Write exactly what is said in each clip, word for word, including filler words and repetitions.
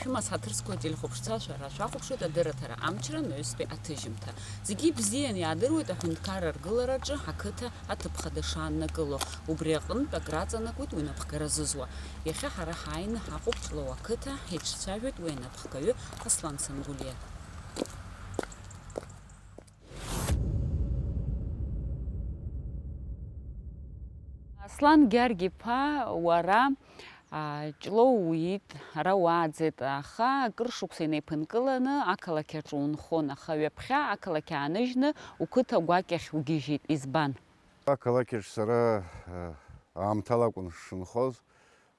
Шәымаз ҳаҭыр зқәу ателехәаԥшцәа, шәара шәахәаԥшуеит адырраҭара Амчра анаҩстәи аҭыжьымҭа. Зегьы ибзианы иаадыруеит аҳәынҭқарра аргылараҿы ақыҭа аҭыԥхада шааннакыло. Убри аҟынтә акраҵанакуеит уи анапхгара зызуа. Иахьа ҳара ҳааины ҳаҟоуп Ҷлоу ақыҭа, ҳеиҿцәажәоит уи анапхгаҩы Аслан Сангулиа. Аслан Гьаргь-иԥа, уара, а, Ҷлоу уиит, ара уааӡеит, аха акыр шықәса инеиԥынкыланы ақалақь аҿы унхон, аха ҩаԥхьа ақалақь ааныжьны уқыҭа гәакьахь угьежьит. Избан? Ақалақь аҿы сара, а, аамҭала акәын сшынхоз,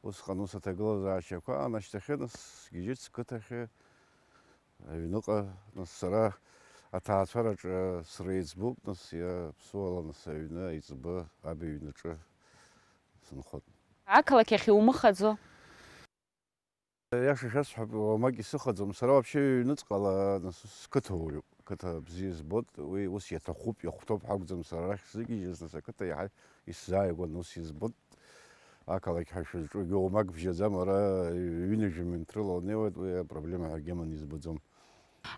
усҟан ус аҭагылазаашьақәа аан, ашьҭахьы нас сгьежьит сқыҭахьы. Аҩныҟа, нас, сара аҭаацәараҿы среиҵбуп, нас, иа-, ԥсуала, нас, аҩны аиҵбы аб иҩнаҿы сынхоит. Ақалақь ахь иумыхаӡо? Иаша шәасҳәап, уамак исыхаӡом. Сара вообще ҩныҵҟала, нас, сқыҭа уаҩуп. Қыҭа бзиа збоит, уи ус иаҭахуп, иахәҭоуп ҳәа акәӡам сара арахь сзыгьежьыз, нас, ақыҭа иаҳа исзааигәан, ус избоит. Ақалақь ҳәа шәызҿугьы уамак бжьаӡам, ара ҩынҩажәа минуҭ рыла унеиуеит, уи апроблема ҳәагьы аманы избаӡом.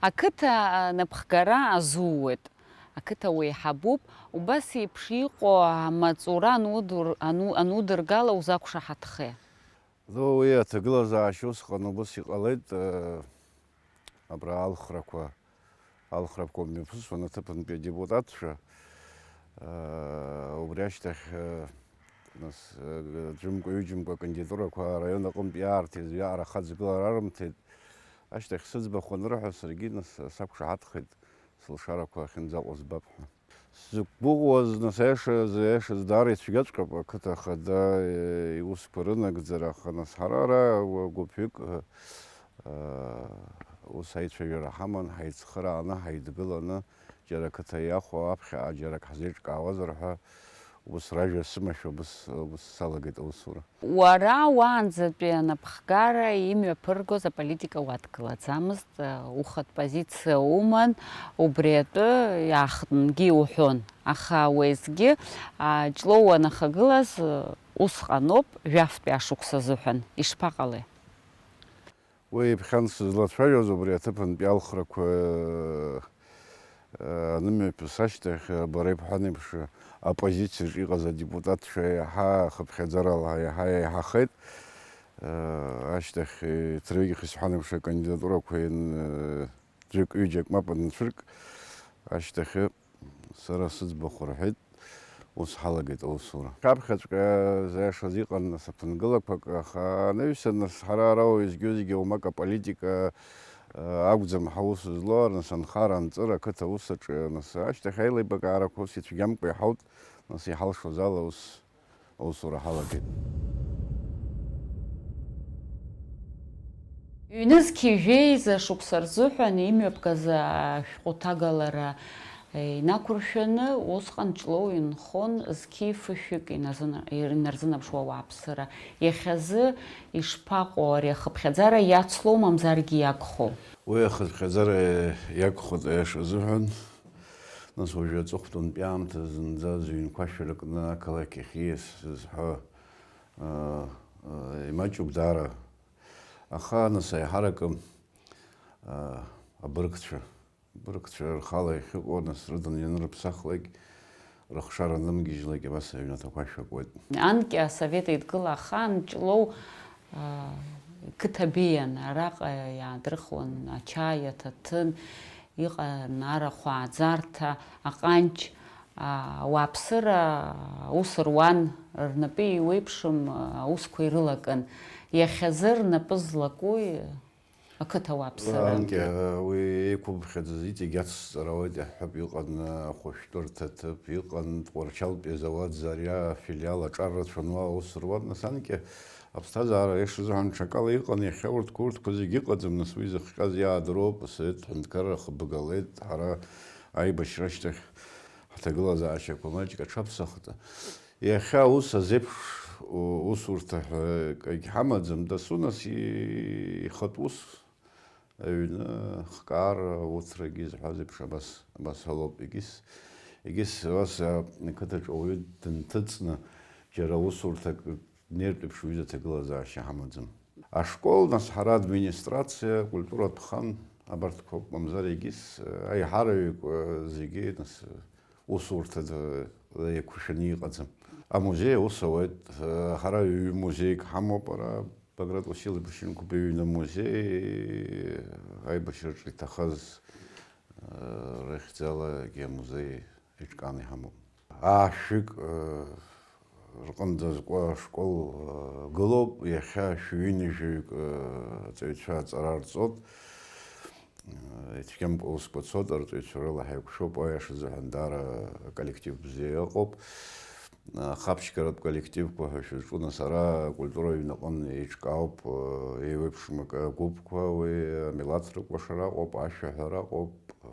Ақыҭа, а, напхгара азууеит. Ақыҭа уеиҳабуп. Убас еиԥш иҟоу амаҵура анудур-, ану-, анудыргала узақәшаҳаҭхеи? Ну, уи аҭагылазаашьа усҟан убас иҟалеит, э, абра алхрақәа, алхрақәа мҩаԥысуан аҭыԥантәи адепутатцәа. Э, убри ашьҭахь, э, нас, э, ӡәымкәа-ҩыџьамкәа акандидатурақәа араион аҟынтә иаарҭиз, уиаҟара ахаҵгылара арымҭеит. Ашьҭахь сыӡбахә анырҳәа, саргьы, нас, сақәшаҳаҭхеит, сылшарақәа ахьынӡаҟоу збап ҳәа. Сзықәгәыӷуаз, нас, аиашаз, аиашаз даара ицәгьаҵәҟьап ақыҭа ахада, э, иусқәа рынагӡара, аха, нас, ҳара ара гәыԥҩык, э, э, ус аицәажәара ҳаман, ҳаицхырааны, ҳаидгыланы, џьара ақыҭа иахәо, аԥхьаҟа џьара ак ҳзеиҿкаауазар ҳәа, ус ражәа сымашәа, ус, ус салагеит аусура. Уара уаанӡатәи анапхгара имҩаԥыргоз аполитика уадкылаӡамызт, ухатә позициа уман, убри атәы иаахтынгьы иуҳәон. Аха уеизгьы, а, Ҷлоу уанахагылаз, усҟаноуп, жәафтәи ашықәс азыҳәан. Ишԥаҟалеи? Уи иԥхьан сызлацәажәоз убри аҭыԥантәи алхрақәа, э, анымҩаԥыс ашьҭахь, э, бара ибҳәан еиԥш, э, аоппозициаҿ иҟаз адепутатцәа еиҳа хыԥхьаӡарала, еиҳа еиҳахеит. Э, ашьҭахь, э, дырҩегьых исҳәан еиԥш, акандидатурақәа иан-, э, ӡәык-ҩыџьак мап анцәырк, ашьҭахьы сара сыӡбахә рҳәеит, ус ҳалагеит аусура. Ҳаԥхьаҵәҟьа заиашаз иҟан, нас, аԥынгылақәак, аха анаҩсан, нас, ҳара ара уеизгьы-уеизгьы уамак аполитика, э, акәӡам ҳаус злоу, нас, анхара анҵыра, ақыҭа аус аҿы, нас, ашьҭахь аилибакаарақәа ус ицәгьамкәа иҳаут, нас, иҳалшоз ала ус аусура ҳалагеит. Ҩнызқьи жәеиза шықәса рзыҳәан имҩаԥгаз ашәҟәы ҭагалара инақәыршәаны, усҟан Ҷлоу инхон зқьи фышәҩык иназына-, инарзынаԥшуа ауааԥсыра. Иахьазы ишԥаҟоу ари ахыԥхьаӡара, иацлоу мамзаргьы иагхоу? Уи ахыԥхьаӡара иагхоит аиаша азыҳәан. Нас уажәы аҵыхәтәантәи аамҭа зынӡа зыҩнқәа шәаракны ақалақь ахь ииасыз ҳәа, а, а, имаҷуп даара. Аха, нас, аиҳаракы, а, абыргцәа, абыргцәа рхала иахьыҟоу, нас, рыдан ианрыԥсахлак, рыхшара анымгьежьлак, абас аҩнаҭақәа шәакуеит. Анкьа асовет еидгыла ахаан Ҷлоу, а, қыҭа беиан, араҟа иаадрыхуан ачаи, аҭаҭын, иҟан арахә ааӡарҭа, аҟанҷ, а, ауааԥсыра аус руан, рнапы еиуеиԥшым аусқәа ирылакын. Иахьазы рнапы злакуи ақыҭа ауааԥсыра? Анкьа уи еиқәымԥхьаӡаз иҵегь ацҵара ауеит, иаҳҳәап, иҟан ахәышәтәырҭа ҭыԥ, иҟан Тҟәарчалтәи азауад Зариа афилиал аҿар рацәан, уа аус руан, нас анкьа аԥсҭазаара аиашазыҳәан ҽакала иҟан, иахьа урҭқәа, урҭқәа зегьы ыҟаӡам, нас уи зыхҟьаз иаадыруоуп, асовет ҳәынҭқарра ахыбгалеит, ҳара аибашьра ашьҭахь ҳҭагылазаашьақәа маҷк аҽаԥсахт. Иахьа ус азеиԥш у-, усурҭа ҳәа акгьы ҳамаӡам, дасу нас и-, ихатә ус, аҩны, хкаара, уҭрагьы зҳәаз еиԥш, абас, абас ҳәа лоуп. Егьыс, егьыс абас, а, ақыҭаҿы ауаҩы дынҭыҵны џьара усурҭак днеиртә еиԥш уҩыза аҭагылазаашьа ҳамаӡам. Ашкол, нас, ҳара администрациа, акультуратә хан, абарҭқәа ауп, мамзар егьыс, аиҳараҩык, зегьы, нас, усурҭада еиқәшәаны иҟаӡам. Амузеи аус ауеит, ҳара ҩ-музеик ҳамоуп ара, Баграт Уасил-иԥа Шьынқәба иҩны амузеи, аибашьраҿы иҭахаз, рыхьӡалагьы амузеи еиҿкааны иҳамоуп. Ашәҩык, э, рҟынӡа азкуа ашкол, э, гылоуп, иахьа шәҩынҩажәаҩык, э, аҵаҩцәа аҵара рҵот. Э, ицәгьамкәа усқәа цот, арҵаҩцәа рыла ҳаиқәшәоуп, аиаша азыҳәан даара аколлектив бзиа ыҟоуп. Э, ахаԥшьгаратә коллективқәа ҳәа шәызҿу, нас, ара акультура аҩнаҟын еиҿкаауп, э, еиуеиԥшым акы, агәыԥқәа, уи амилаҭ рыкәашара ыҟоуп, ашәаҳәара ыҟоуп, э,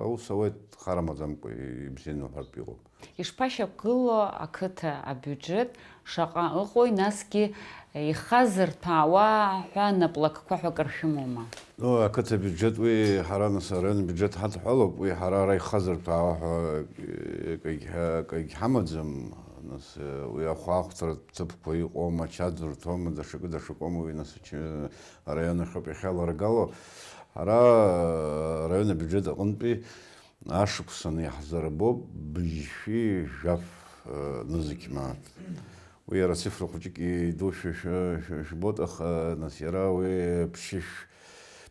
Аус ауеит, хар амаӡамкәа ибзианы уҳәартә иҟоуп. Ишԥашьақәгылоу ақыҭа абиуџьет, шаҟа ыҟои, насгьы ихазырҭәаауа ҳәа наплакқәа ҳәа акыр шәымоума? Ну, ақыҭа абиуџьет уи ҳара, нас, араион абиуџьет ҳадҳәалоуп, уи ҳара ара ихазырҭәаауа ҳәа акгьы, акгьы ҳамаӡам, нас, уи ахәаахәҭратә ҭыԥқәа иҟоума, ачаӡырҭоума, даҽакы, даҽакоума, уи, нас, ача-, араион ахьоуп иахьаларгало. Ара, э, араион абиуџьет аҟынтәи ашықәсан иаҳзарбоуп быжьшәи жәаф, э, нызқь мааҭ. Уи иара цифра хәыҷык идушәа шәы-, шәы-, шәбоит, аха, нас, иара уи ԥшьышә-,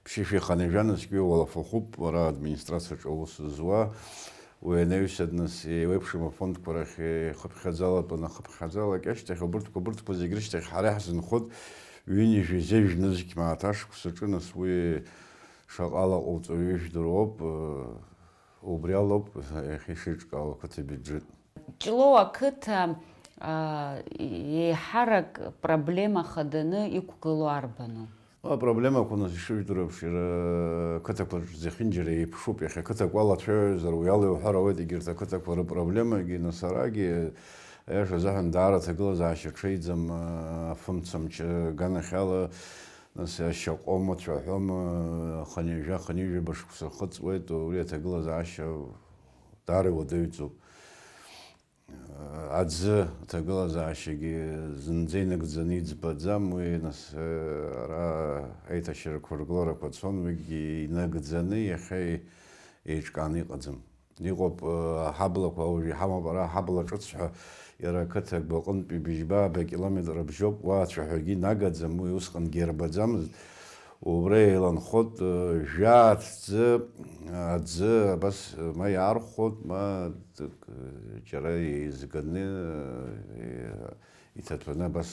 ԥшьышәи хынҩажәа нызқьҩы уалафахәуп, уара администрациаҿы аус зуа. Уи анаҩсан, нас, еиуеиԥшым афондқәа рахь ихыԥхьаӡалатәын, ахыԥхьаӡалак ашьҭахь, убырҭқәа, убырҭқәа зегь рышьҭахь ҳара иаҳзынхоит ҩынҩажәи зежә нызқь мааҭ ашықәсаҿы, нас, уи шаҟа алаҟоуҵо ижәдыруоуп, э, убри алоуп иахьа ишеиҿкаау ақыҭа бюджет. Ҷлоу ақыҭа, а, еиҳарак проблема хаданы иқәгылоу арбану? Апроблемақәа, нас, ишыжәдыруеиԥш, иара қыҭақәа зехьынџьара еиԥшуп. Иахьа қыҭак уалацәажәозар, уи ала иуҳәар ауеит, егьырҭ ақыҭақәа рыпроблемагьы, нас, арагьы, аиаша азыҳәан, даара аҭагылазаашьа ҽеиӡам, афымцамч аганахьала, нас, ашьаҟом, ацәаҳәом, хынҩажәа, хынҩажәаба шықәса рхыҵуеит, уи аҭагылазаашьа даара иуадаҩӡоуп. Аӡы аҭагылазаашьагьы зынӡа инагӡаны иӡбаӡам уи, нас, ара аиҭашьарақәа ргыларақәа цон, уигьы инагӡаны иахьа еиҿкааны иҟаӡам. Иҟоуп, аҳаблақәа уажә иҳамоуп, ара аҳабла ҿыц ҳәа, иара ақыҭа агәаҟынтәи быжьба-ааба километр абжьоуп, уа ацәаҳәагьы инагаӡам, уи усҟангьы иарбаӡамызт. Убра еиланхоит, э, жәаа аҭӡы, аӡы абас, э, ма иаархәоит, ма, э, џьара еизганы, э, иҭаҭәаны абас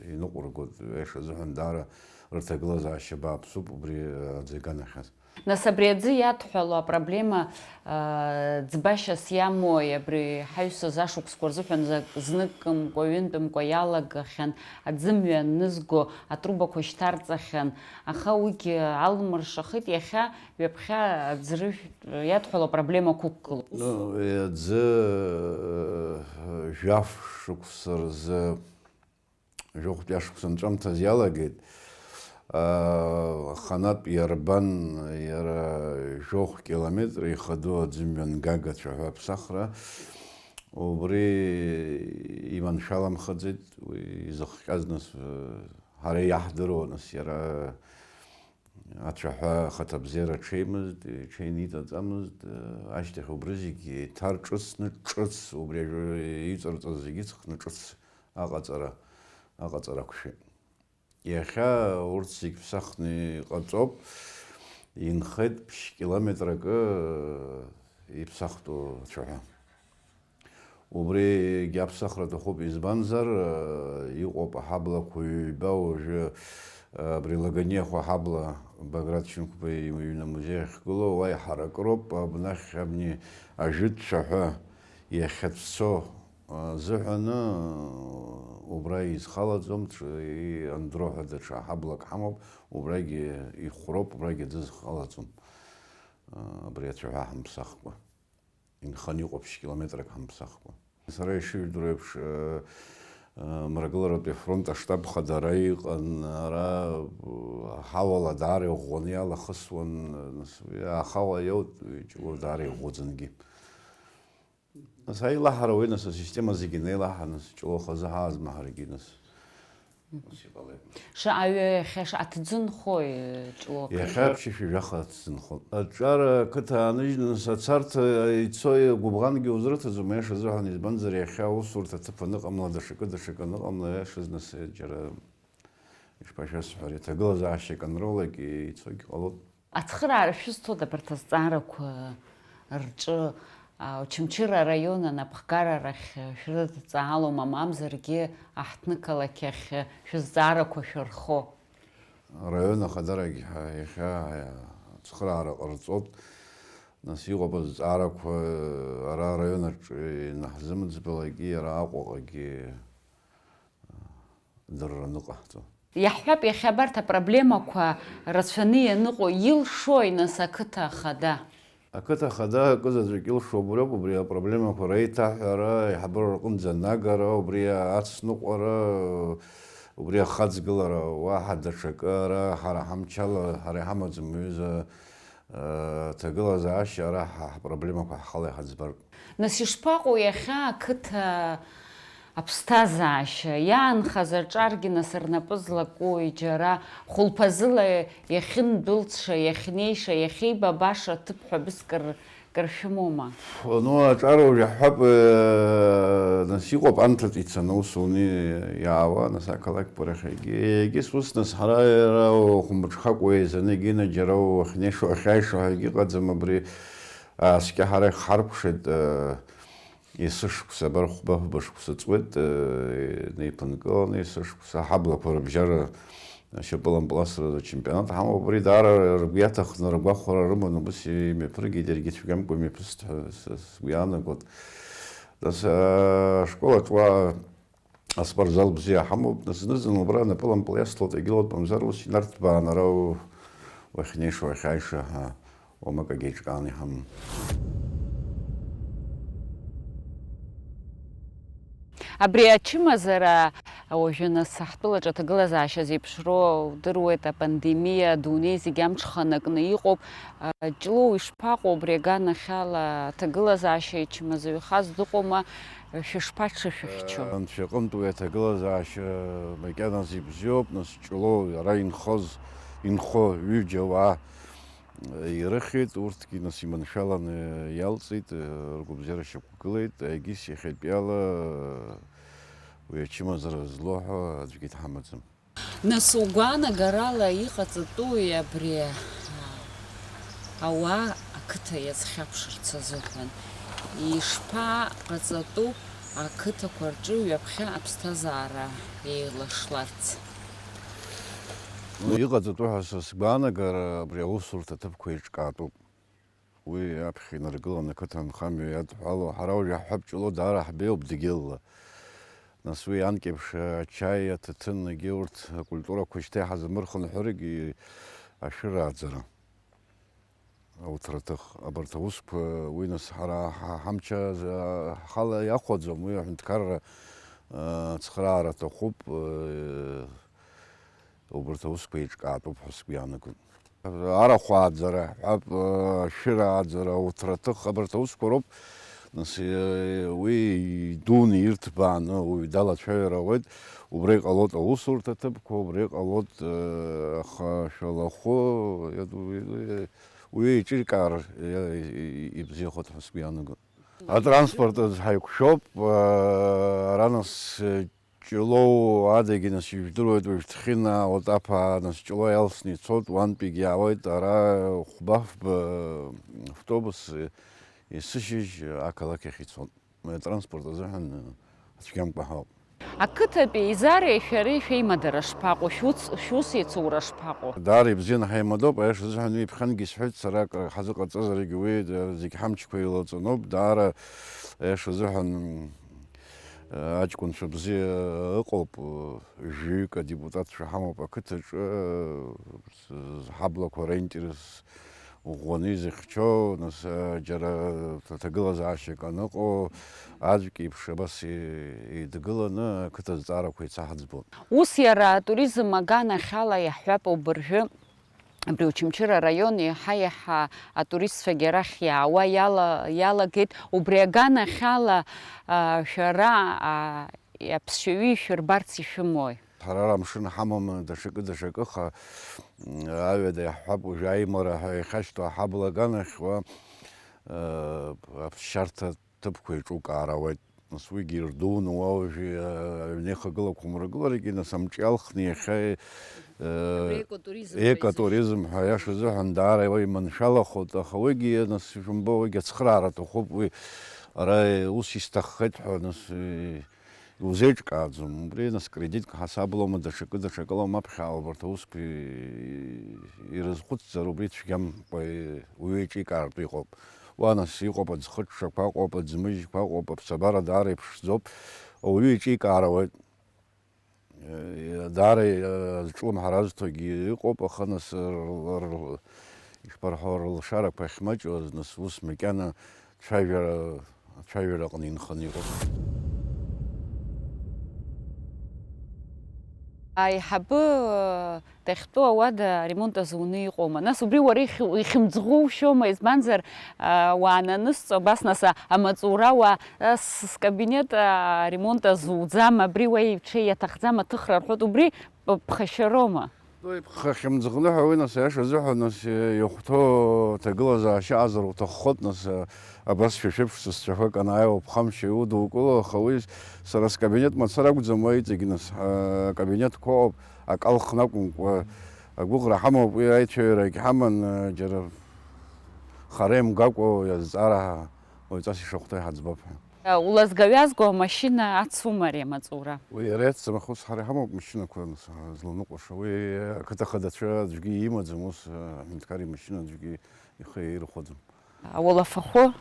иныҟәыргоит, аиаша азыҳәан даара рыҭагылазаашьа бааԥсуп убри аӡы аганахьаз. Нас абри аӡы иадҳәало апроблема, э, ӡбашьас иамои, абри ҳаҩсыз ашықәсқәа рзыҳәан за-, зныкымкәа, ҩынтәымкәа иалагахьан, аӡымҩа аннызго атрубақәа шьҭарҵахьан, аха уигьы алмыршахеит, иахьа ҩаԥхьа аӡрыжәтә иадҳәало апроблема ықәгылоуп. Ну, аӡы, э, жәаф шықәса рзы, жәохәтәи ашықәса анҵәамҭаз иалагеит. Аа, аханатә иарбан, иара жәохә километр ихадоу аӡымҩангага цәаҳәа аԥсахра. Убри иманшәаламхаӡеит, уи изыхҟьаз, нас, э, ҳара иаҳдыруа, нас, иара ацәаҳәа ахаҭабзиара ҽеимызт, ҽеины иҵаҵамызт, э, ашьҭахь убри зегь еиҭарҿыцны ҿыц, убри ажәа иҵарҵаз зегь ыҵхны ҿыц аҟаҵара, аҟаҵара ақәшәеит. Иахьа урҭ зегь ԥсахны иҟаҵоуп, инхеит ԥшь километр акы иԥсахтәу ацәаҳәа. Убригьы аԥсахра аҭахуп, избанзар, э, иҟоуп аҳаблақәа ҩба уажәы, э, абри Лаганиахә аҳабла Баграт Шьынқәба иҩны амузеи ахьгылоу, уа иҳаракыроуп, абнахь абни ажәытә цәаҳәа иахьацәцо азыҳәаны, убра изхалаӡом, ҽ-, и-, Андро ҳәа даҽа ҳаблак ҳамоуп, убрагьы ихәроуп, убрагьы аӡы зхалаӡом, абри ацәаҳәа ҳамԥсахкәа. Инханы иҟоуп ԥшь километрак ҳамԥсахкәа. Сара ишыжәдыруа еиԥш, мрагыларатәи афронт аштаб хада ара иҟан, ара, ҳауала даара иӷәӷәаны иалахысуан, нас, уи ахала иоут, уи Ҷлоу даара иӷәӷәаӡангьы. Нас аилаҳара уи, нас, асистема зегьы неилаҳан, нас, Ҷлоу хазы ҳаазма ҳаргьы, нас. Ус иҟалеит. Шаҟаҩы иахьа ш-, аҭӡы нхои, Ҷлоу ақыҭа? Иахьа ԥшьышәи жәаха аҭӡы нхон. Аҿар ақыҭа ааныжьны, нас ацарҭа ицо гәыбӷангьы узрыҭаӡом, аиаша азыҳәан, избанзар, иахьа аусурҭа аҭыԥ аныҟамла, даҽакы, даҽакы аныҟамла, аиашаз, нас џьара, ишԥашәасҳәари, аҭагылазаашьак анроулак ицогьы ҟалоит. Ацхыраара шәызҭода абарҭ азҵаарақәа рҿы, а, Очамчыра араион анапхгара рахь шәрыдҵаалома, мамзаргьы аҳҭнықалақь ахь шәызҵаарақәа шәырхо? Араион ахадарагь ҳа-, иахьа ацхыраара ҟарҵоит. Нас иҟоуп азҵаарақәа ара араион аҿы инаҳзымыӡбалакгьы, ара Аҟәаҟагьы дырра аныҟаҳҵо. Иаҳҳәап, иахьа абарҭ апроблемақәа рацәаны ианыҟоу илшои, нас, ақыҭа ахада? Ақыҭа ахада акы заҵәык илшо убриоуп, убри апроблемақәа реиҭаҳәара, аиҳабыра рҟынӡа анагара, убри ацныҟәара, убри ахаҵгылара, уаҳа даҽакы ара ҳара ҳамчала, ҳара иҳамаӡам, уҩыза, э, ҭагылазаашьа ара ҳа-, ҳпроблемақәа ҳхала иҳаӡбартә. Нас ишԥаҟоу иахьа ақыҭа аԥсҭазаашьа? Иаанхаз аҿаргьы нас рнапы злакуи, џьара хәылԥазыла иахьындәылҵша, иахьнеиша, иахьеибабаша аҭыԥ ҳәа быск р-, кыр шәымоума? Ну, аҿар уажә иаҳҳәап, э, нас иҟоуп анҭыҵ ицаны аус уны иаауа, нас ақалақьқәа рахь егьи-, егьыс ус, нас ҳара иара хәымҽхакәа еизаны егьина џьара уахьнеиша, уахьааиша ҳәа егьыҟаӡам, абри ааскьа ҳара иҳаркәшеит, э, Есышықәса, абар, хәба-фба шықәса ҵуеит, э, неиԥынкыланы, есышықәса аҳаблақәа рыбжьара ашьапылампыласразы ачемпионат ҳамоуп. Абри даара ргәы иаҭахны, ргәахәара рыманы, убыс имҩаԥыргеит, иаргьы цәгьамкәа имҩаԥыст ҳәа с-, сгәы иаанагоит. Нас, э, ашкол аҿы уа аспортзал бзиа ҳамоуп, нас зны-зынла убра анапылампыл иасҭалоит, егьылоит, мамзар ус инарҭбааны ара у-, уахьнеиша, уахьааиша ҳәа. Уамак агьеиҿкааны иҳамам. Абри ачымазара уажәы нас ҳтәылаҿы аҭагылазаашьа зеиԥшроу удыруеит, апандемиа, адунеи зегьы амҽханакны иҟоуп. Ҷлоу ишԥаҟоу абри аганахьала, аҭагылазаашьа ичмазаҩхаз дыҟоума, шәышԥаҽышәыхьчо? Анцәа иҟынтә уи аҭагылазаашьа макьаназ ибзиоуп, нас Ҷлоу ара инхоз, инхо ҩыџьа ауаа ирыхьит, урҭгьы нас иманшәаланы иалҵит, ргәабзиара шьақәгылеит, егьыс иахьатәиала уи ачымазара злоу ҳәа аӡәгьы дҳамаӡам. Нас угәаанагарала иҟаҵатәуи абри ауаа ақыҭа иазхьаԥшырц азыҳәан? Ишԥаҟаҵатәу ақыҭақәа рҿы ҩаԥхьа аԥсҭазаара еилашларц? Ну, иҟаҵатәу ҳәа са сгәаанагара абри аусурҭа аҭыԥқәа еиҿкаатәуп. Уи аԥхьа инаргыланы ақыҭанхамҩа иадҳәалоу, ҳара уажә иаҳҳәап, Ҷлоу даара ҳбеиоуп дгьылла. Нас уи анкьеиԥш ачаи, аҭаҭын, егьи урҭ акультурақәа шьҭа иҳазмырхынҳәыргьы ашәырааӡара. Ауҭраҭых, абарҭ аусқәа, уи нас ҳара ҳа-, ҳамч азы ҳхала иахәаӡом, уи аҳәынҭқарра, а, ацхыраара аҭахуп, а, убарҭ аусқәа еиҿкаатәуп ҳәа сгәы иаанагоит. Арахә ааӡара ҳәа, а, ашәыра ааӡара, ауҭраҭых, абарҭ аусқәа роуп, нас, а, уи идуны ирҭбааны уаҩ далацәажәар ауеит, убра иҟалоит аусурҭа ҭыԥқәа, убра иҟалоит, а, аха шәалахәы, иаду-, Уи еиҿыркаар, е, е, ибзиахоит ҳәа сгәы иаанагоит. Атранспорт азы ҳаиқәшәоуп, а, ара нас, е, Ҷлоу адагьы нас ижәдыруеит, уажә Ҭхьына, Отаԥаа, нас Ҷлоу иалсны ицоит, уантәигьы иаауеит, ара хәба-фба автобус, е, есышьыжь ақалақь ахь ицоит. Атранспорт азыҳәан, э, цәгьамкәа ҳауп. Ақыҭатәи еизареи шәареи шәеимадара шԥаҟоу? Шәуц-, шәус еицура шԥаҟоу? Даара ибзианы ҳаимадоуп, аиаша азыҳәан, уи ԥхьангьы исҳәеит сара, акы ҳазыҟаҵазаргьы уи, э, зегь ҳамчқәа еилаҵаноуп, даара, аиаша азыҳәан, э, аҷкәынцәа бзиа ыҟоуп, э, жәаҩык адепутатцәа ҳамоуп ақыҭаҿы, э, ҳаблақәа ринтерес ӷәӷәаны изыхьчо, нас, џьара ҭагылазаашьак аныҟоу, аӡәк еиԥш абас и-, идгыланы ақыҭа зҵаарақәа еицаҳаӡбон. Ус иара атуризм аганахьала иаҳҳәап, убыржәы абри Очамчыра араион еиҳа-еиҳа атуристцәагьы арахь иаауа иала-, иалагеит. Убри аганахьала, а, шәара, а, аԥсшьаҩы ишәырбарц ишәымои? Ҳара амшын ҳамам даҽакы-даҽакы, аха, м, аҩада иаҳҳәап, уажәы аимара ҳәа иахьашьҭоу аҳабла аганахь уа, э, аԥсшьарҭа ҭыԥқәа еиҿукаар ауеит. Нас уигьы ирдууны уа уажәы, э, аҩнеихагылақәа умрагыларгьы, нас амҿы иалхны иахьа, э, Абри экотуризм ҳәа экотуризм ҳәа, аиаша азыҳәан, даара уа иманшәалахоит, аха уигьы, нас, ишәымбо, уигьы ацхыраара аҭахуп, уи ара ус исҭаххеит ҳәа, нас, э, иузеиҿкааӡом. Убри, нас, кредитк ҳасаблома, даҽакы, даҽакылома, аԥхьаҟа убарҭ аусқәа ирызхәыцзар, убри цәгьамкәа уаҩы иҿикаартә иҟоуп. Уа, нас, иҟоуп аӡхыҽҽақәа, ыҟоуп аӡмыжьқәа, ыҟоуп аԥсабара, даара иԥшӡоуп. Ауаҩы иҿикаар ауеит. Даара, э, зҿлымҳара азҭогьы ыҟоуп, аха, нас, р-, р-, ишԥарҳәо, рылшарақәа ахьмаҷуаз, нас, ус макьана цәажәара, ацәажәара аҟны инханы иҟоуп. Аиҳабы, э, дахьтәоу ауада аремонт азуны иҟоума? Нас убри уара ихь-, ихьымӡӷу ушьома? Избанзар, а, уаананысҵо, абас, нас, а, амаҵура уа, а, с-, скабинет, а, ремонт азуӡам, абри уа иҽеи иаҭахӡам, аҭыхра рҳәоит, убри п-, ԥхашьароума? Уи ԥхахьымӡӷны ҳәа уи, нас, аиаша азыҳәан, нас, э, иахәҭоу аҭагылазаашьа аҟазар уҭаххоит, нас, э, абас шәа шәеиԥш сасцәақәак анааиуа ԥхамшьа иудукыло, аха уи сара скабинет мацара акәӡам, уа иҵегь, нас, акабинетқәа ыҟоуп, акы алхны акәымкәа, агәыӷра ҳамоуп, уи аицәажәарагь ҳаман, џьара хара имгакәа уи азҵаара уаҩҵас ишахәҭоу иҳаӡбап ҳәа. Улазга-ҩазго амашьына ацума ари амаҵура? Уи иара иацҵам, аха ус ҳара иҳамоуп машьынақәа, нас, зланыҟәаша. Уи ақыҭа хадацәа аӡәгьы имаӡам ус, аҳәынҭқар имашьына аӡәгьы ихы иаирхәаӡом. Ауалафахәы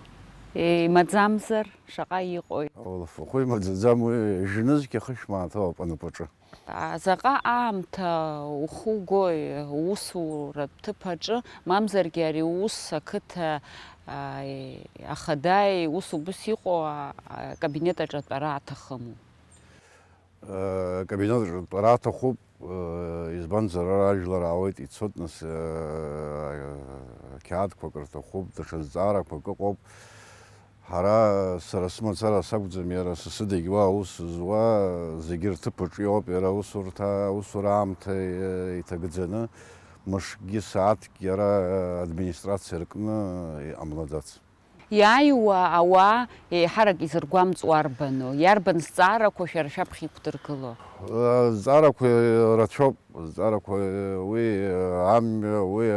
имаӡамзар шаҟа иҟои? Ауалафахәы имаӡаӡам, уи жнызқь ахышә мааҭ ауп анапаҿы. А, заҟа аамҭа ухугои усуратә ҭыԥ аҿы, мамзаргьы ари ус ақыҭа, а, ахада ус убыс иҟоу, а, акабинет аҿы атәара аҭахыму? Э, акабинет аҿы атәара аҭахуп, э, избанзар, ара ажәлар аауеит, ицоит, нас, э, қьаадқәак рҭахуп, даҽа зҵаарақәак ыҟоуп. Ҳара, сара сымацара сакәӡам, иара сасыдагь уа аус зуа, зегьы рҭыԥ аҿы иоуп, иара аусурҭа, аусура аамҭа, э, иҭагӡаны, мышкгьы сааҭкгьы ара, э, администрациа рҟны иҟамлаӡац. Иааиуа ауаа еиҳарак изыргәамҵуа арбану? Иарбан зҵаарақәа шәара шәаԥхьа иқәдыргыло? Э, зҵаарақәа рацәоуп. Зҵаарақәа, уи амҩа, уи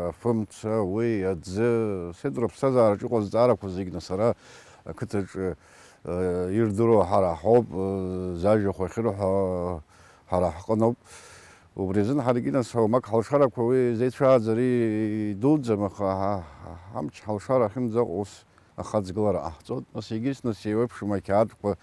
афымца, уи аӡы, сеидра аԥсҭазаараҿы иҟоу азҵаарақәа зегь, нас, ара ақыҭаҿы, э, ирдыруа ҳара ҳоуп, э, зажәахә ахьырҳәо ҳара ҳҟыноуп. Убри азын ҳаргьы, нас, уамак ҳалшарақәа уи зеицәааӡари идуӡӡам, аха ҳа-, ҳа-, ҳамч ҳалшар ахьымӡаҟа ус ахаҵгылара ҟаҳҵоит, нас, егьыс, нас, еиуеиԥшым ақьаадқәа,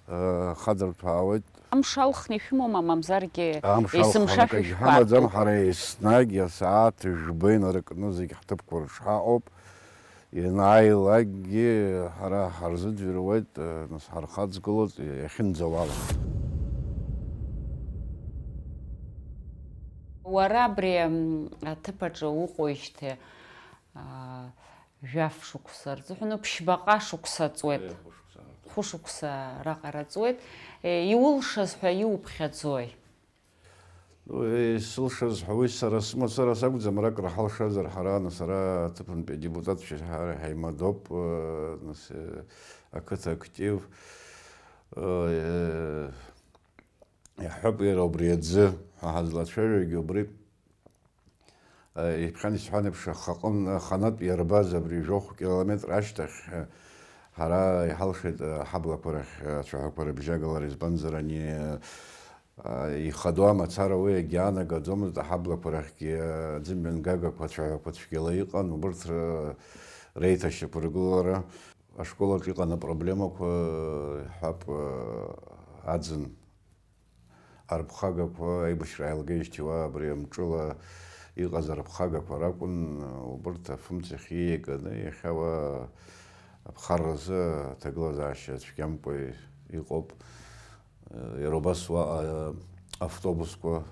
э, хадырҭәаауеит. Амш алхны ишәымоума, мамзаргьы? Амш алхны есымша акагь шәышәфартуп? Ҳамаӡам, ҳара еснагь асааҭ жәба инаркны зегь ҳҭыԥқәа рҿы ҳаҟоуп. Ианааилакгьы ҳара ҳарзыӡырҩуеит, э, нас, ҳархаҵгылоит, э, иахьынӡауала. Уара абри, м, аҭыԥ аҿы уҟоижьҭеи, а, жәаф шықәса рзыҳәан, ԥшьбаҟа шықәса ҵуеит. Е, хәышықәса. Хәышықәса раҟара ҵуеит. Е, иулшаз ҳәа иуԥхьаӡои? Ну, е, сылшаз ҳәа, уи сара сымацара сакәӡам, рак раҳалшазар, ҳара, нас, ара аҭыԥантәи адепутатцәа ҳара ҳаимадоуп, э, нас, э, ақыҭа актив, э, иаҳҳәап, иара убри аӡы ҳәа ҳазлацәажәогьы убри. Иԥхьан исҳәан еиԥш, ахаҟын, аханатә иарбаз абри жәохә километр ашьҭахь, ҳара иҳалшеит аҳаблақәа рахь ацәаҳәақәа рыбжьагалара, избанзар, ани, ихадоу амацара уи агьаанагаӡомызт, аҳаблақәа рахьгьы аӡымҩангагақәа, ацәаҳәақәа цәгьала иҟан, убырҭ р-, реиҭашьақәыргылара. Ашкол аҿы иҟан апроблемақәа, иҳәап, аӡын арԥхагақәа аибашьра ааилгеижьҭеи уа абри амҿыла иҟаз арԥхагақәа ракәын, убырҭ афымцахь ииаганы иахьа уа аԥхарразы аҭагылазаашьа цәгьамкәа иҟоуп. Иара убас уаҟа автобусқәа,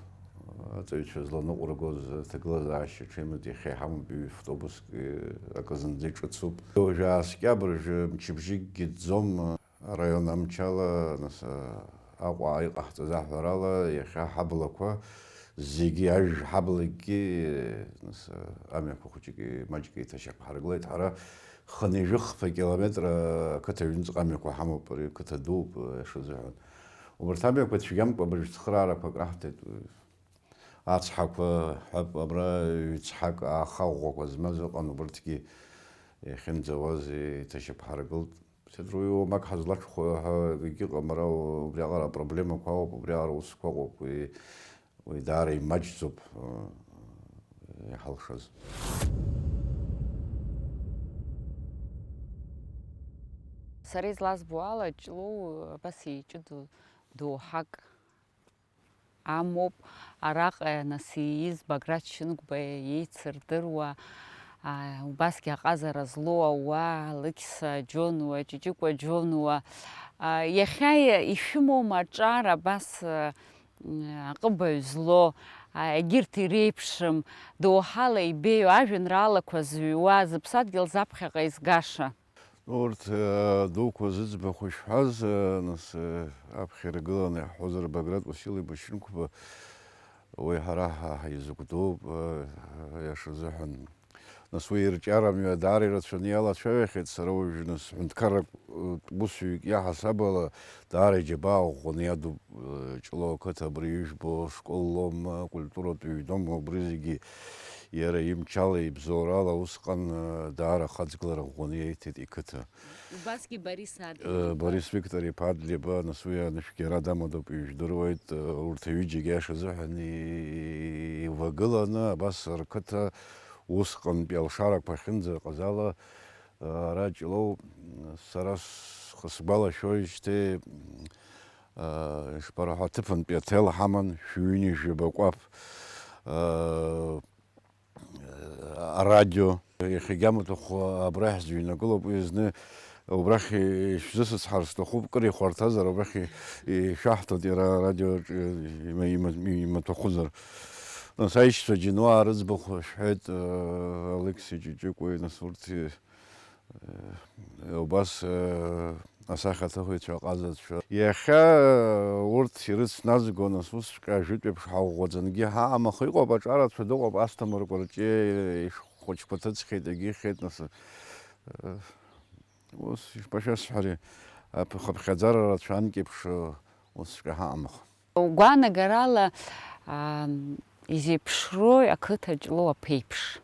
аҵаҩцәа зланыҟәыргоз аҭагылазаашьа ҽеимыз иахьа иҳамоуп ҩ-автобуск, акы зынӡа иҿыцуп. Уажә ааскьа абыржәы мчыбжьыкгьы ӡӡом. Араион амчала, нас, а, Аҟәа иҟаҳҵаз аҳәарала, иахьа ҳаблақәа зегьы, ажә ҳаблагьы, нас, амҩақәа хәыҷыки маҷки еиҭашьақәҳаргылеит. Ҳара хынҩажәи хԥа километр ақыҭа аҩныҵҟа амҩақәа ҳамоуп, ари қыҭа дууп, аиаша азыҳәан. Убарҭ амҩақәа цәгьамкәа абыржә цхыраарақәак раҳҭеит. Ацҳақәа ҳәа абра ҩ-цҳак ааха ӷәӷәақәа змаз ыҟан, убырҭгьы иахьынӡауаз еиҭашьақәҳаргылт. Сеидроу уамак ҳазлашәхәа ҳәа егьыҟам, ара убриаҟара апроблемақәа ыҟоуп, убриаҟара аусқәа ыҟоуп, уи, уи даара имаҷӡоуп, э, иҳалшаз. Сара излазбо ала, Ҷлоу абас иҷыдоу доуҳак амоуп, араҟа нас ииз Баграт Шьынқәба иеицырдыруа, а, убасгьы аҟазара злоу ауаа, Алықьса Џьонуа, Ҷыҷыкәа Џьонуа, а, иахьа ишәымоума аҿар абас, а, аҟыбаҩ злоу, а, егьырҭ иреиԥшым, доуҳала ибеиоу, ажәеинраалақәа зыҩуа, зыԥсадгьыл заԥхьаҟа изгаша? Урҭ, э, дуқәа зыӡбахә ишәҳәаз, э, нас, э, аԥхьа иргыланы иаҳҳәозар, Баграт Уасил-иԥа Шьынқәба, уи ҳара ҳа-, ҳаизакә дууп, э, аиаша азыҳәан. Нас уи ирҿиара мҩа даара ирацәаны иалацәажәахьеит, сара уажә, нас, ҳәынҭқарратә, э, усҩык иаҳасаб ала, даара иџьабаа ӷәӷәаны иадуп. Ҷлоу ақыҭа абри ижәбо школлома, культуратә ҩ-дома, убри зегьы иара имчала, ибзоурала усҟан, даара ахаҵгылара ӷәӷәаны иеиҭеит иқыҭа. Убасгьы Борис Адлеиба. Э, Борис Виктор-иԥа Адлеиба, нас уи анышәгьы ара дамадоуп, ижәдыруеит, э, урҭ аҩыџьагьы аиаша азыҳәан и-, ивагыланы абас рқыҭа усҟантәи алшарақәа ахьынӡаҟаз ала, э, ара Ҷлоу, сара схы сгәалашәоижьҭеи, Ишԥарҳәо, аҭыԥантәи аҭел ҳаман, шәҩыни жәаба кәаԥ, арадио. Иахьагьы амаҭәахә абра иаҳзыҩнагылоуп, уи зны убрахь ишәзысыцҳар сҭахуп, кыр ихәарҭазар, убрахь ишәаҳҭоит иара арадиоаҿ има-, има-, имаҭәахәызар. Нас аишьцәа Џьынуаа рыӡбахә шәҳәеит, Алықьса Ҷыҷыкәеи, нас урҭ Э, убас, э, асахьаҭыхыҩцәа, аҟазацәа. Иахьа, э, урҭ ирыцназго, нас, усҵәҟьа ажәытә еиԥш ҳаӷәӷәаӡангьы ҳаҟам, аха иҟоуп, аҿарацәа дыҟоуп, Асҭамырқәа рҿы ишәҟәы хәыҷқәа ҭыҵхьеит, егьихьеит, нас, э, ус, ишԥашәасҳәари, ап-, хыԥхьаӡара рацәа анкьеиԥш, э, усҵәҟьа ҳаҟам, аха. Гәаанагарала, аа, изеиԥшрои ақыҭа Ҷлоу аԥеиԥш?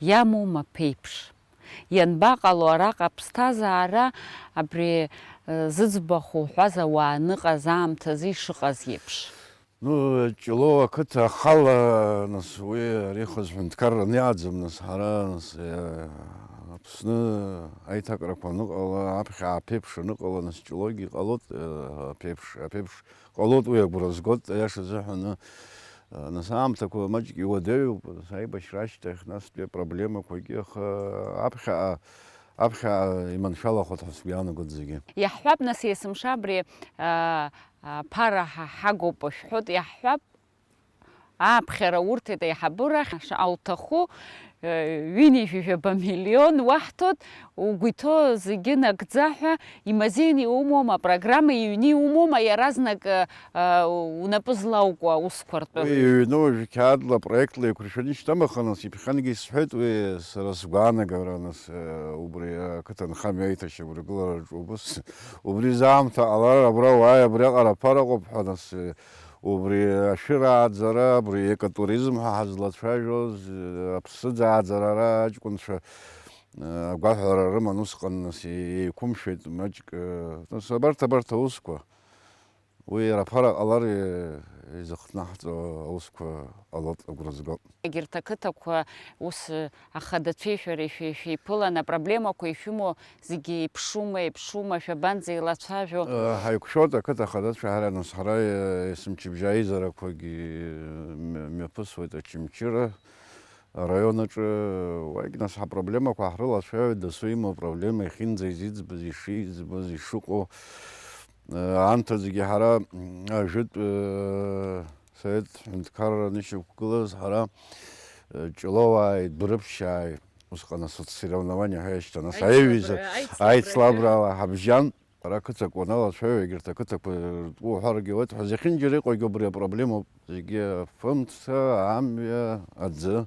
Иамоума аԥеиԥш? Ианбаҟало араҟа аԥсҭазаара абри, э, зыӡбахә уҳәаз ауаа аныҟаз аамҭазы ишыҟаз еиԥш? Ну, Ҷлоу ақыҭа ахала, нас, уи ари хаз ҳәынҭқарраны иааӡам, нас, ҳара, нас, э, Аԥсны аиҭакрақәа аныҟала, аԥхьа аԥеиԥш аныҟала, нас, Ҷлоугьы иҟалоит, э, аԥеиԥш, аԥеиԥш ҟалоит, уи агәра згоит, аиаша азыҳәаны, э, нас аамҭақәа маҷк иуадаҩуп, нас аибашьра ашьҭахь, настәи апроблемақәагьы, аха аԥхьаҟа, аԥхьаҟа иманшәалахоит ҳәа сгәы иаанагоит зегьы. Иаҳҳәап, нас, есымша абри, а, а, ԥара ҳа-, ҳагоуп шәҳәоит, иаҳҳәап, аԥхьара урҭеит аиҳабыра ахь, ауҭаху, э, ҩынҩажәи жәаба миллион уаҳҭоит, угәы иҭоу зегьы нагӡа ҳәа, имазеины иумоума, апрограмма иҩны иумоума, иаразнак, э, э, унапы злаукуа аусқәа ртәы? Уи иҩны уажәы қьаадла, проектла еиқәыршәаны ишьҭам, аха, нас, иԥхьангьы исҳәеит, уи сара сгәаанагара, нас, э, убри ақыҭанхамҩа аиҭашьақәыргылараҿы убыс, убри заамҭа ҟалар, абра уааи, абриаҟара аԥара ыҟоуп ҳәа, нас, э, Убри ашәырааӡара, абри екотуризм ҳәа ҳазлацәажәоз, аԥсыӡааӡара ара аҷкәынцәа, агәаҳәара рыман усҟан, нас, еиқәымшәеит маҷк, нас, абарҭ, абарҭ аусқәа. Уи иара аԥара ҟалар, изыхҭнаҳҵо аусқәа ҟалоит, агәра згоит. Егьырҭ ақыҭақәа ус ахадацәеи шәареи шәе-, шәеиԥылан, апроблемақәа ишәымоу зегьы еиԥшума, еиԥшума, шәабанӡеилацәажәо? Э, ҳаиқәшәоит ақыҭа ахадацәа ҳара, нас, ҳара, э, есымчыбжьа аизарақәагьы, э, мҩа-, мҩаԥысуеит Очамчыра араион аҿы, уагь, нас, ҳапроблемақәа ҳрылацәажәоит, дасу имоу апроблема, ихьынӡа изиӡбаз, ишиӡбаз, ишыҟоу. Э, анҭ зегьы ҳара, м, ажәытә, э, Совет ҳәынҭқарра анышьақәгылаз, ҳара, э, Ҷлоуааи Дәрыԥшьааи, усҟан асоцсоревнование ҳәа иашьҭан, нас, аицлабра-, аиҩыза, аицлабра-, аицлабрала ҳабжьан. Ара ақыҭақәа аналацәажәо, егьырҭ ақыҭақәа ртәы уҳәаргьы ауеит ҳәа, зехьынџьара иҟоугьы убри апроблемоуп. Зегьы афымца, амҩа, аӡы,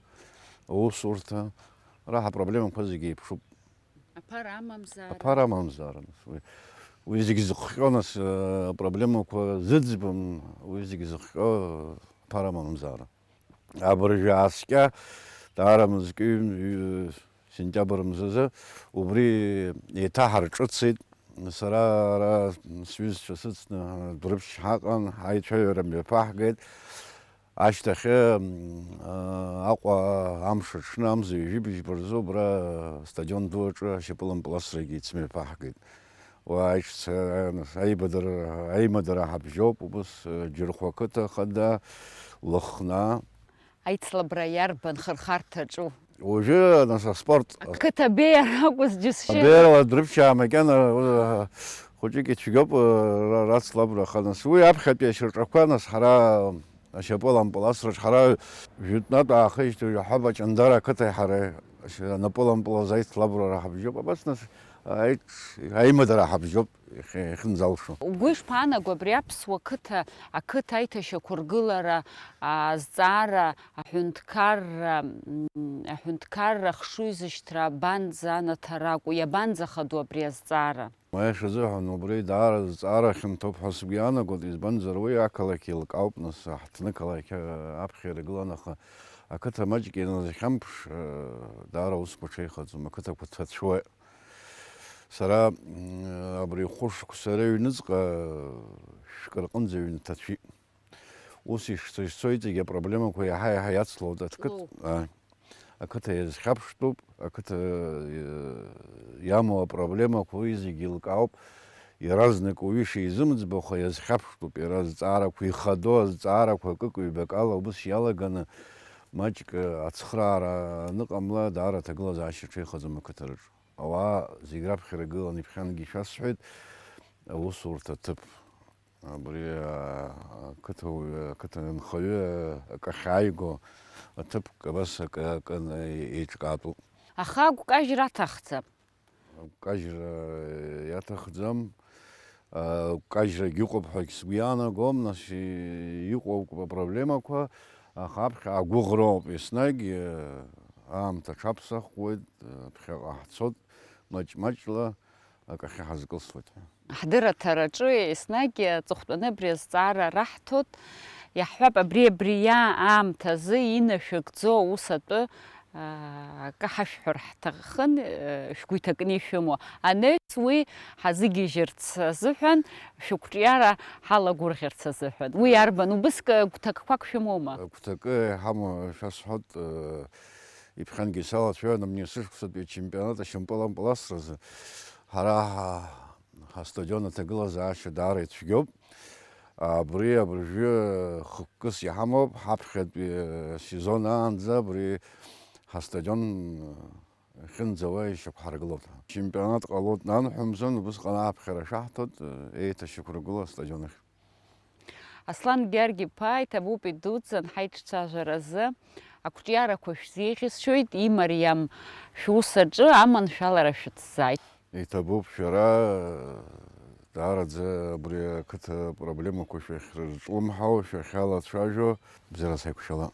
аусурҭа, ара ҳапроблемақәа зегьы еиԥшуп. Аԥара амамзаара. Аԥара амамзаара, нас, уи, уи зегьы зыхҟьо, нас, э, апроблемақәа зыӡбам, уи зегьы зыхҟьо, э, аԥара амамзаара. Абыржәы ааскьа, даара мызкы ҩ-, ҩ-, сентиабр мзазы убри еиҭаҳарҿыцит. Сара ара сҩызцәа сыцны Дәрыԥшь ҳаҟан, ҳаицәажәара мҩаԥаҳгеит. Ашьҭахьы, м, а, Аҟәа амш аҽны, амза ҩажәи быжьба рзы убра астадион ду аҿы ашьапылампыласрагьы еицмҩаԥаҳгеит. Уа аишьцәа, аибадара, аимадара ҳабжьоуп, убыс, э, Џьырхәа ақыҭа хада, Лыхна. Аицлабра иарбан хырхарҭаҿу? Уажәы, нас, аспорт. Ақыҭа абеиара акәыз џьысшьеит. Абеиарала дрыԥшьаа макьана, э, хәыҷык ицәгьоуп, э, ра-, рацлабра, аха, нас, уи аԥхьатәи ашьаҿақәа, нас, ҳара ашьапылампыласраҿ ҳара жәытәнатә аахижьҭеи ҩаҳәа Баҷандара ақыҭеи ҳареи анапылампылаз аицлабрара ҳабжьоуп, абас нас аиҿ-, аимадара ҳабжьоуп иахьынӡалшо. Угәы ишԥаанаго абри аԥсуа қыҭа, ақыҭа аиҭашьақәыргылара, азҵаара, аҳәынҭқарра, м, аҳәынҭқарра ахшыҩзышьҭра абанӡанаҭара акәу, иабанӡахадоу абри азҵаара? Аиаша азыҳәан, убри даара зҵаара хьанҭоуп ҳәа сгәы иаанагоит, избанзар, уи ақалақь еилкаауп, нас, ҳҭнықалақь, э, аԥхьа иргылан, аха ақыҭа маҷк ианазхьамԥш, э, даара аусқәа ҽеихаӡом, ақыҭақәа ҭацәуеит. Сара, м, абри хәышықәса ара аҩныҵҟа, э, шәкы рҟынӡа аҩны ҭацәит. Ус ишцо-, ишцо иҵегь апроблемақәа иаҳа-иаҳа иацлоит. Аҭкыҭ-, Ҵлоу. Ааи. Ақыҭа иазхьаԥштәуп, ақыҭа, э, иамоу апроблемақәа уи зегьы еилкаауп. Иаразнак уаҩы ишизымӡбо, аха иазхьаԥштәуп иара азҵаарақәа, ихадоу азҵаарақәа акык-ҩбак ала убыс иалаганы, маҷк, э, ацхраара аныҟамла, даара аҭагылазаашьа ҽеихаӡом ақыҭараҿы. Ауаа зегь раԥхьара гылан, иԥхьангьы ишәасҳәеит, аусурҭа аҭыԥ. Абри, а, ақыҭауаҩы, ақыҭанхаҩы акы ахьааиго аҭыԥк абас акы, акы еиҿкаатәуп. Аха агәкажьра аҭахӡам. Агәкажьра иаҭахӡам. Агәкажьрагь ыҟоуп ҳәагь сгәы иаанагом, нас, и-, иҟоуп апроблемақәа, аха аԥхьа агәыӷроуп еснагь, аамҭа аҽаԥсахуеит, ԥхьаҟа ҳцот, маҷ-маҷла акахьы ҳазкылсуеит ҳәа. Ҳдырраҭараҿы еснагь аҵыхәтәаны абри азҵаара раҳҭоит. Иаҳҳәап, абри, абри иа-, аамҭазы инашәыгӡо аус атәы, аа, акы ҳашәҳәар ҳҭахын, э, шәгәы иҭакны ишәымоу. Анаҩс уи ҳазыгьежьырц азыҳәан, шәықәҿиара ҳалагәырӷьарц азыҳәан. Уи арбан? Убыск гәҭакқәак шәымоума? Гәҭакы иҳамоу шәасҳәоит, э, иԥхьангьы салацәажәон амни сышықәсатәи ачемпионат ашьапылампыласразы. Ҳара ҳа-, ҳастадион аҭагылазаашьа даара ицәгьоуп. Абри абыржәы хықәкыс иҳамоуп, ҳаԥхьатәи сезон аанӡа абри ҳастадион ахьынӡауа ишьақәҳаргылоит. Чемпионат ҟалоит нанҳәа мзан, убысҟан ааԥхьара шәаҳҭоит, еиҭашьақәыргыло астадион ахь. Аслан Гьаргь-иԥа, иҭабуп идуӡӡан ҳаиҿцәажәаразы. Ақәҿиарақәа шәзеиӷьасшьоит, имариам шәус аҿы аманшәалара шәыцзааит. Иҭабуп шәара, даараӡа абри ақыҭа проблемақәа шәахьрызҿлымҳау, шәахьалацәажәо, бзиарас ҳаиқәшәала.